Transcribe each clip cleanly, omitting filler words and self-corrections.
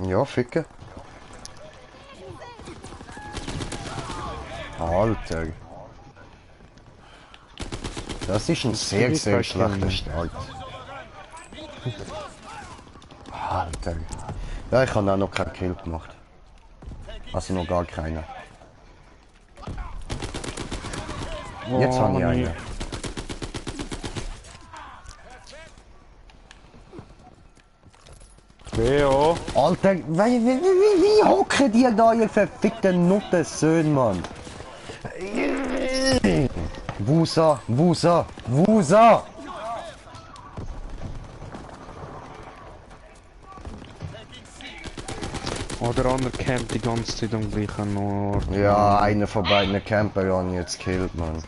Ja, ficken. Alter. Das ist ein sehr, sehr schlechter Start. Alter. Ja, ich habe auch noch keinen Kill gemacht. Also noch gar keinen. Jetzt habe ich einen. Ja. Alter, wie hocken die da, ihr verfickten Nuttensöhne, Mann? Wusa, Wusa, Wusa! Oh, der andere campt die ganze Zeit am gleichen Ort. Ja, einer von beiden Camper habe ich jetzt gekillt, Mann.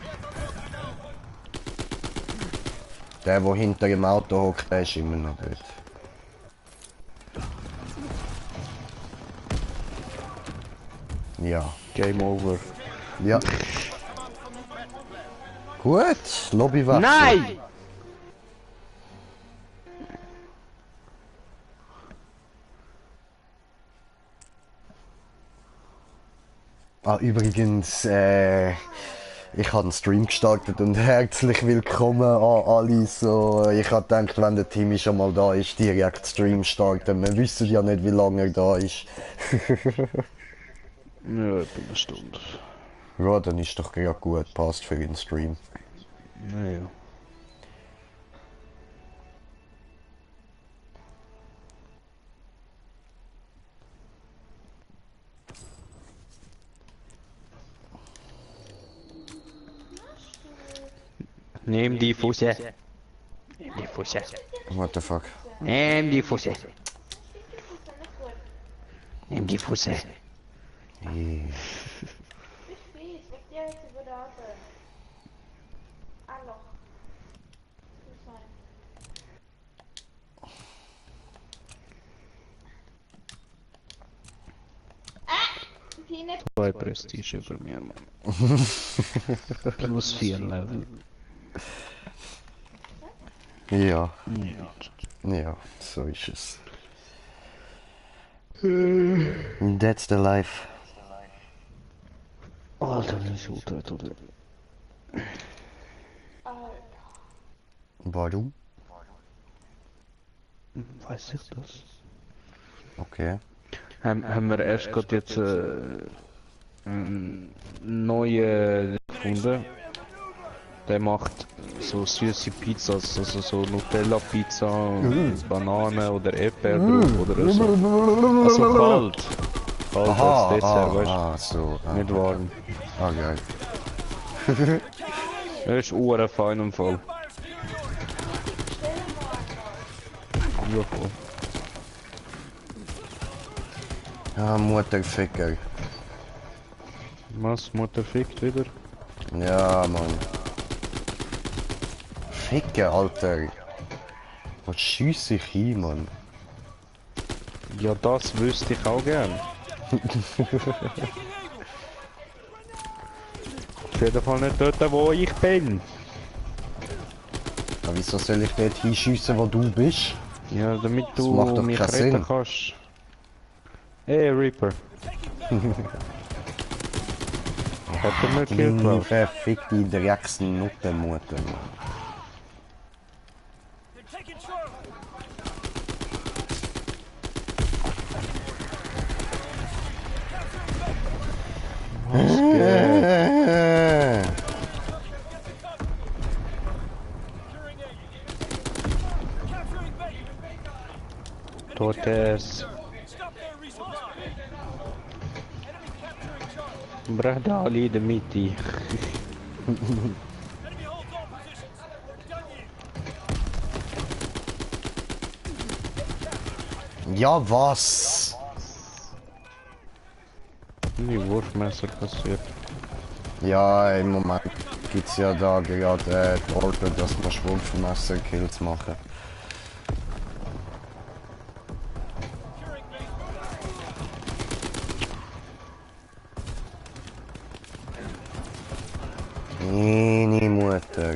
Der hinter dem Auto hockt, der ist immer noch dort. Ja. Game over. Ja. Gut, Lobbywechsel. Nein! Ah, übrigens, ich habe einen Stream gestartet und herzlich willkommen an alle. So, ich habe gedacht, wenn der Timmy schon mal da ist, direkt Stream starten. Wir wissen ja nicht, wie lange er da ist. Ja, etwa eine Stunde. Ja, dann ist doch gerade gut, passt für den Stream. Naja. Nimm die Fusse. Nimm die Fusse. What the fuck? Nimm die Fusse. Nimm die Fusse. Zwei Prestige über mir, Mann. Plus 4 Level. Ja, Ja. ja, so ist es. That's the life. Alter, das ist gut, oder? Warum? Weiß ich das? Okay. Haben wir erst gerade jetzt einen neuen gefunden. Der macht so süße Pizzas, also so Nutella-Pizza, Banane oder Erdbeer drauf oder so. Also kalt. Kalt als Dessert, weißt ah, so. du? Nicht warm. Ah, geil. Er ist fein und voll. Ja, voll. Ah, Mutterficker. Was? Mutter fickt wieder? Ja, Mann. Ficken, Alter. Was schiesse ich hin, Mann? Ja, das wüsste ich auch gern. Auf jeden Fall nicht dort, wo ich bin. Ja, wieso soll ich dort hinschiessen, wo du bist? Ja, damit Das macht du doch mich keinen retten Sinn. kannst. Hey, Reaper. Hat er nicht gekillt, Die glaub ich. verfickte Drecksnuttenmutter, Mann. Totes. Brada ali in der Mitte. Ja, was? Die Wurfmesser passiert. Ja, im Moment gibt's ja da gerade die Orte, dass man Wurfmesser-Kills machen. Meine Mutter.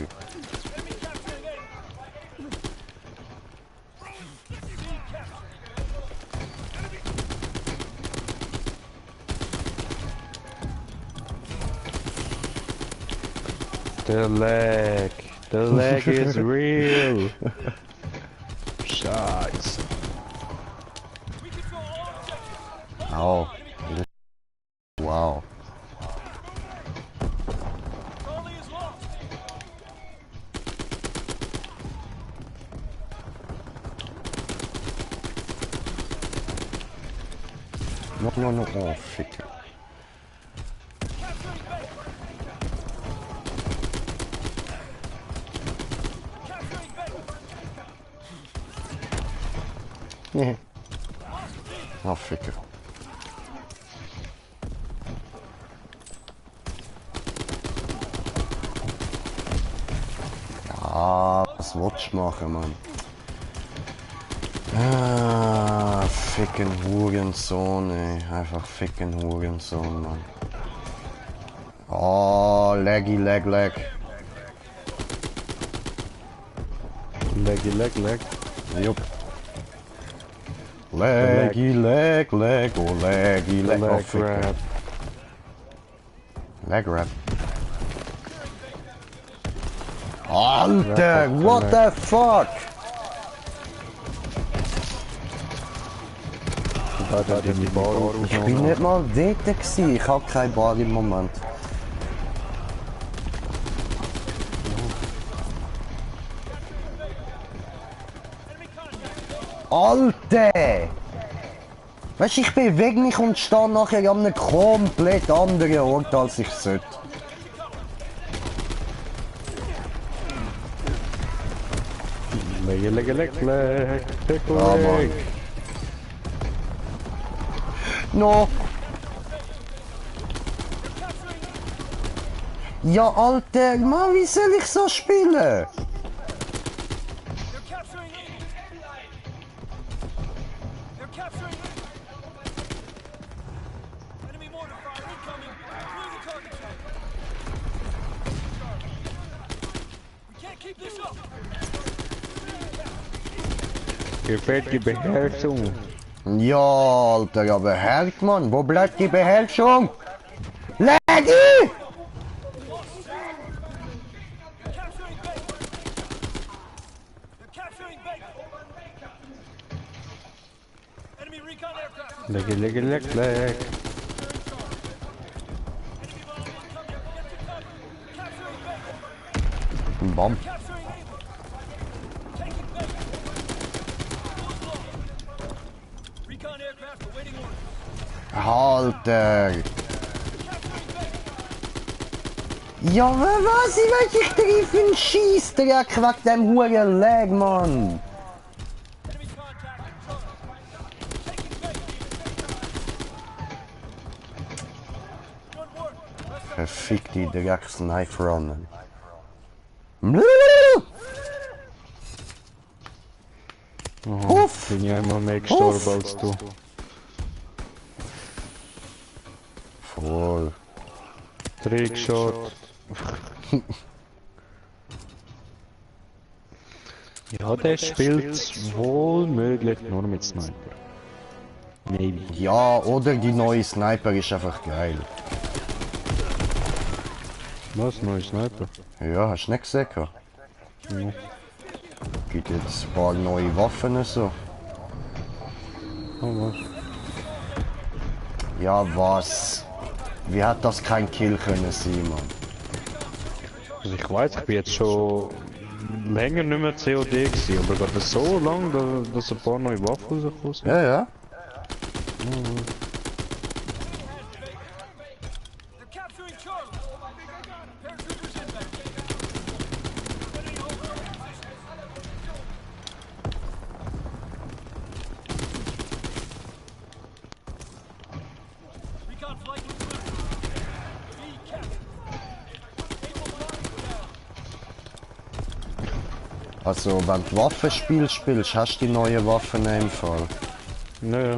The lag is real. Scheiße. Oh. Wow. No. Oh, shit. Yeah. Oh, ficker. Ja, was willst du machen, Mann? Ah, ficken Hurensohn, ey. Einfach ficken Hurensohn, Mann. Oh, laggy, lag. Lag. Jupp. Laggy, lag, oh laggy, lag. Oh, Lag ficker. rap. Lag rap. Alter, what the fuck? Ich bin nicht mal dort gewesen. Ich hab keine Bar im Moment. Alter! Weißt du, ich bewege mich und stehe nachher an einem komplett anderen Ort, als ich sollte. Lag. Ja, Mann. No! Ja, Alter, Mann, wie soll ich so spielen? Mir fehlt die Beherrschung. Ja, Alter, ja, beherrscht, Mann. Wo bleibt die Beherrschung? Laggy! Lag. Bam. Alter! Ja, was? Ich treffe einen Scheissdreck wegen dem huren Lag, Mann! Verfick die Drecks-Knife-Runnen. Uff! Bin ich einmal mehr gestorben als du. Voll. Trickshot. Ja, der spielt wohl möglich nur mit Sniper. Maybe. Ja, oder die neue Sniper ist einfach geil. Was? Neuer Sniper? Ja, hast du nicht gesehen? Ja. Gibt jetzt ein paar neue Waffen und so. Oh, was? Ja, was? Wie hat das kein Kill können sein, Mann? Also ich weiß, ich bin jetzt schon länger nicht mehr COD gewesen, aber gerade so lang, dass ein paar neue Waffen rausgekommen sind. Ja. Also, wenn du Waffenspiel spielst, hast du die neuen Waffen im Fall. Naja.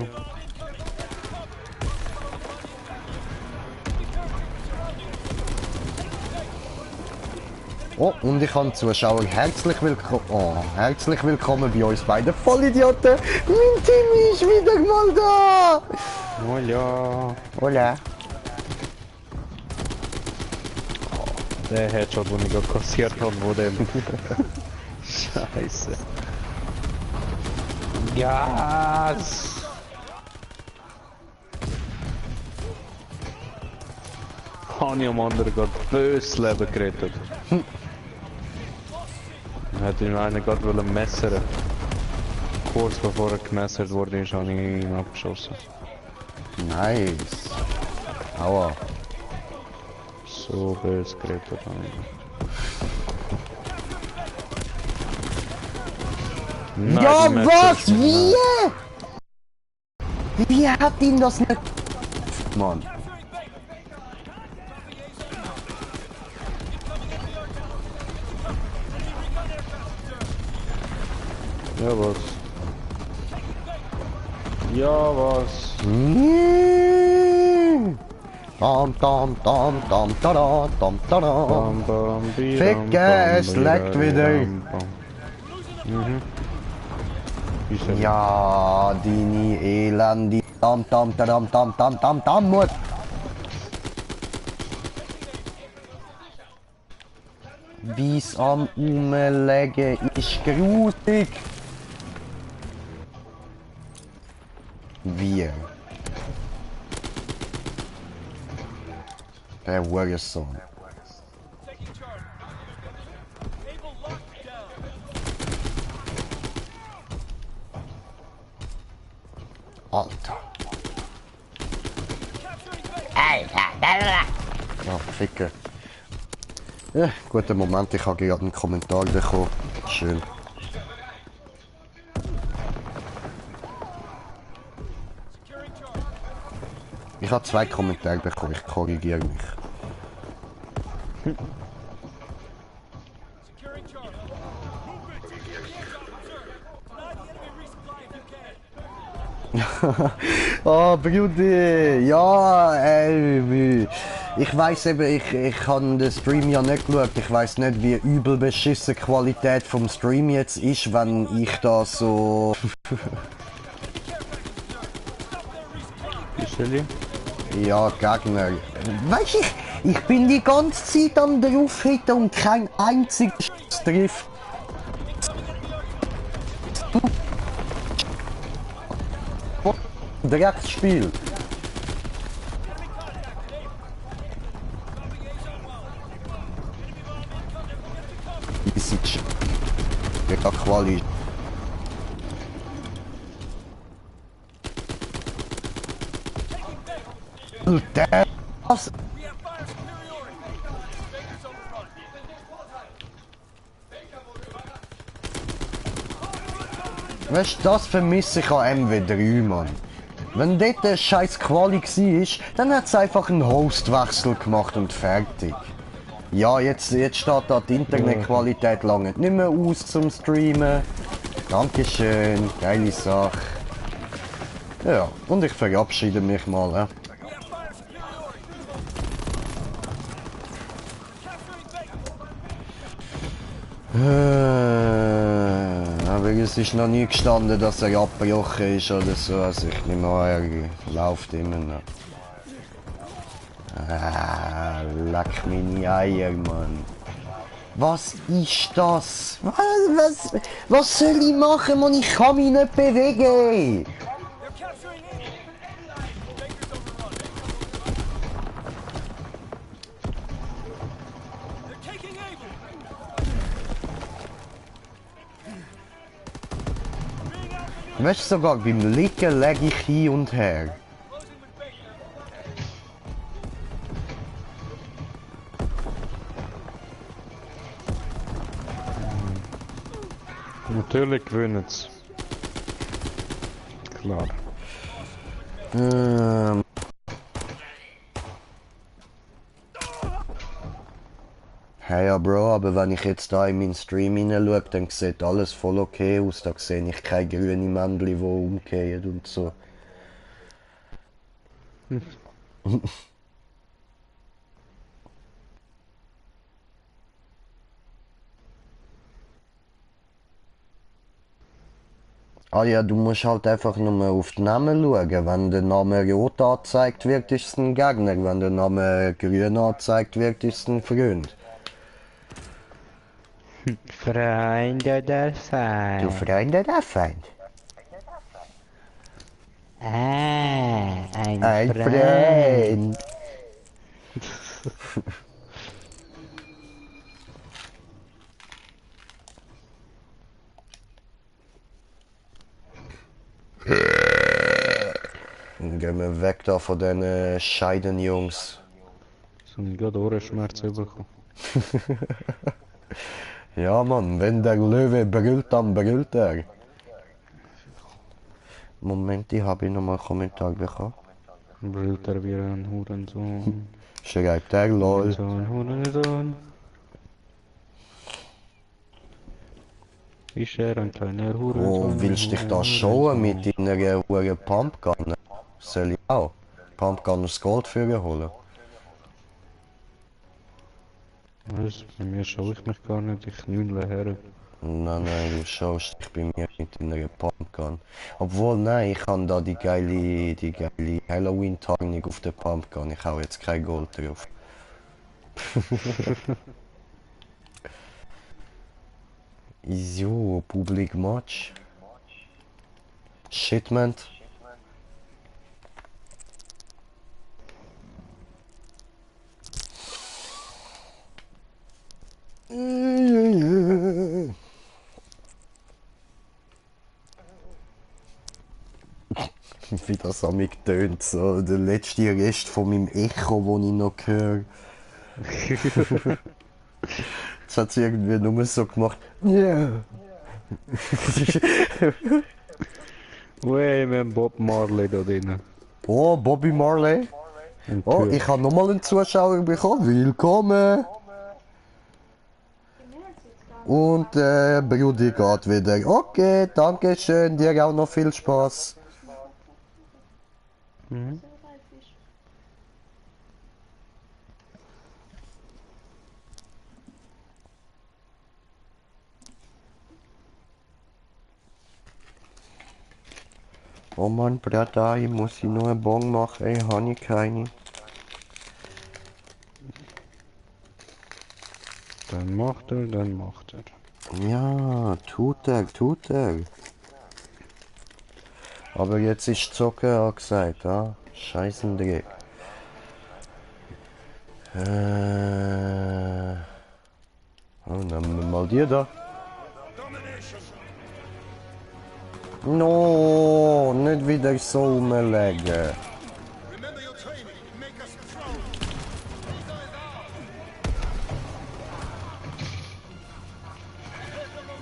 Oh, und ich kann Zuschauer herzlich willkommen bei uns beiden Vollidioten. Mein Timmy ist wieder mal da. Oh ja. Hola. Der Headshot, den ich gerade kassiert habe, wo dem. Scheiße. Gas! Habe ich am anderen gerade böses Leben gerettet. Dann hätte ihn einer gerade messern. Kurz bevor er gemessert wurde, habe ich ihn abgeschossen. Nice. Aua. So böse gerettet habe ich. Nein, Ja, die Match was? ist nicht Wie? nice. Wie hat ihn das nicht... Mann. Ja, was? Ja, was? Dam dam dam dam tada dam tada. Bam, bam, bi, Fick bam, es, bam, leckt bi, wieder. bam, bam. Mhm. Wie soll ich- Ja, deine Elende. Dam dam dam dam dam dam dam Mut. Wie's am Umlegen ist grusig. Wir. Der Hurensohn. Alter. Ja, Ficker. Ja, guter Moment, ich habe gerade einen Kommentar bekommen. Schön. Ich habe 2 Kommentare bekommen, ich korrigiere mich. Oh, Brudi, ja, ich weiß eben, ich habe den Stream ja nicht geschaut. Ich weiß nicht, wie übel beschissen die Qualität vom Stream jetzt ist, wenn ich da so... Wie soll ich? Ja, Gegner. Weißt du, ich bin die ganze Zeit am draufhitten und kein einziger Schuss trifft. Drecksspiel. Easy. Ja, Quali. Alter, was? Weißt du, das vermisse ich an MW3, Mann. Wenn dort eine scheiß Quali war, dann hat es einfach einen Hostwechsel gemacht und fertig. Ja, jetzt steht da die Internetqualität lange nicht mehr aus zum Streamen. Dankeschön, geile Sache. Ja, und ich verabschiede mich mal. Aber es ist noch nie gestanden, dass er abgebrochen ist oder so. Also ich nehme an, er läuft immer noch. Leck meine Eier, Mann. Was ist das? Was soll ich machen, Mann? Ich kann mich nicht bewegen. Weißt du, sogar beim Liegen lege ich hin und her. Natürlich gewinnen sie. Klar. Hey, ja, Bro, aber wenn ich jetzt da in meinen Stream hineinschaue, dann sieht alles voll okay aus. Da sehe ich keine grünen Männchen, die umgehen und so. Ah ja, du musst halt einfach nur auf den Namen schauen. Wenn der Name rot angezeigt wird, ist es ein Gegner. Wenn der Name grün angezeigt wird, ist es ein Freund. Freunde der Du Feind. Freund oder Feind? Ein Ein Freund. Freund. Dann gehen wir weg da von den Scheidenjungs. So habe ich gerade Ohrenschmerzen bekommen. Ja Mann, wenn der Löwe brüllt, dann brüllt er. Moment, ich habe noch mal einen Kommentar bekommen. Brüllt er wie ein Hurensohn. Schreibt er lol. Hurensohn, Hurensohn. Ist er ein kleiner Oh, Hurensohn? willst du dich da schauen mit deiner Uhr Pumpgun? Soll ich auch Pumpgun das Gold für ihn holen? Was? Bei mir schaue ich mich gar nicht, ich nülle her. Nein, du schaust dich bei mir mit deiner Pumpgun. Obwohl, nein, ich habe da die geile Halloween-Tarnung auf der Pumpgun. Ich hau jetzt kein Gold drauf. So, Public Match. Shipment. Wie das an mich tönt, so der letzte Rest von meinem Echo, wo ich noch höre. Jetzt hat sie irgendwie nur so gemacht. Ja. Ui, wir haben Bob Marley da drin. Oh, Bobby Marley. Oh, ich habe nochmal einen Zuschauer bekommen. Willkommen. Und Brudi geht wieder. Okay, danke schön. Dir auch noch viel Spaß. Mhm. Oh Mann, Bruder, ich muss noch einen Bon machen. Ey, habe ich keine. Dann macht er, dann macht er. Ja, tut er, tut er. Aber jetzt ist Zocken angesagt, ja? Scheißendreck. Oh, dann nehmen wir mal die da. No, nicht wieder so umlegen. Remember your training. Make us strong.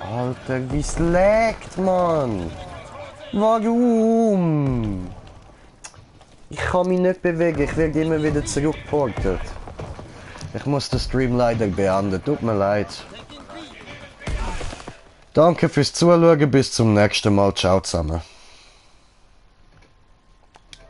Alter, wie es leckt, Mann! Warum? Ich kann mich nicht bewegen, ich werde immer wieder zurückgeportet. Ich muss den Stream leider beenden, tut mir leid. Danke fürs Zuschauen, bis zum nächsten Mal, ciao zusammen.